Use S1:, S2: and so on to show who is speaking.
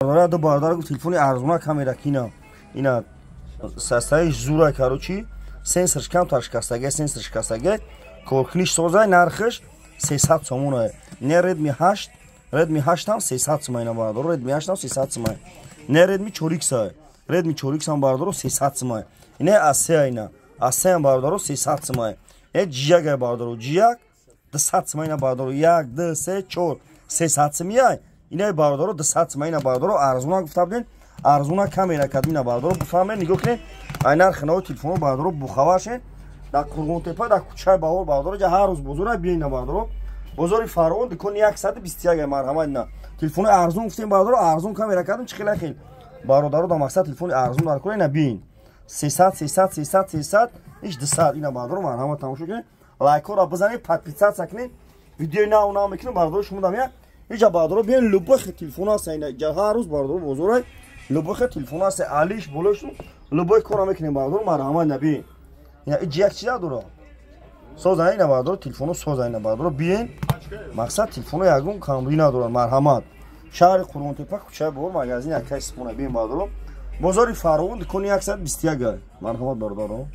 S1: Ду бародар гуфт, телефони арзона камера кина. Ина састаиш зура, короче, сенсорш камтар шикастага, сенсор шикастага, коркуниш созай, нархаш 300 сомона. Не Redmi 8, Redmi 8 ҳам 300 сомона, ина бародар, Redmi 8 ҳам 300 сомона. Не Redmi 4X, Redmi 4X ҳам, бародаро, 300 сомона. Ине A3, ина A3 ҳам, бародаро, 300 сомона. Э G1 бародаро, G1 200 сомона, ина бародаро, 1, 2, 3, 4, 300 сомона. Инаи бародаро 200 сомона, ина бародаро, арзона гуфта будем, арзона камера кардем, ина бародаро, бифаҳмед, нигоҳ кунед, ай нархи нави телефоно, бародаро, бухабар шед. Дар Қурғонтепа, дар кӯчаи Баҳор, бародаро, ҷа ҳар рӯз бозора биёед, ина бародаро, бозори Фаровон, дукони 121. Марҳамат, ина телефони арзон гуфтем, бародаро, арзон камера кардем. Чӣ хела хел бародаро дар мақсад телефони арзон дар кора, ина биёед, 300, 300, 300, 300, иш 200. Ина бародаро, марҳамат, тамошо кунед, лайкҳоро бизанед, подписаться кунед, видеои нав нав мекунем, бародаро, шумо дамия иҷа. Бародаро, биён, любой телефон ҳаст ина ҳар рӯз, бародаро, бозорай, любой телефон ҳаст, алиш болошу любой кора мекунем, бародаро, марҳамат, ина биён, ина иҷ як чиза дора, соза, ина бародаро, телефоно соза, ина бародаро, биён, мақсад телефоно ягон камбудӣ надорад. Марҳамат, шаҳри Қурғонтепа, кӯчаи Бор, магазин Акай Сипона, биён, бародаро, бозори Фаровон, дукони 121. Марҳамат, бародаро.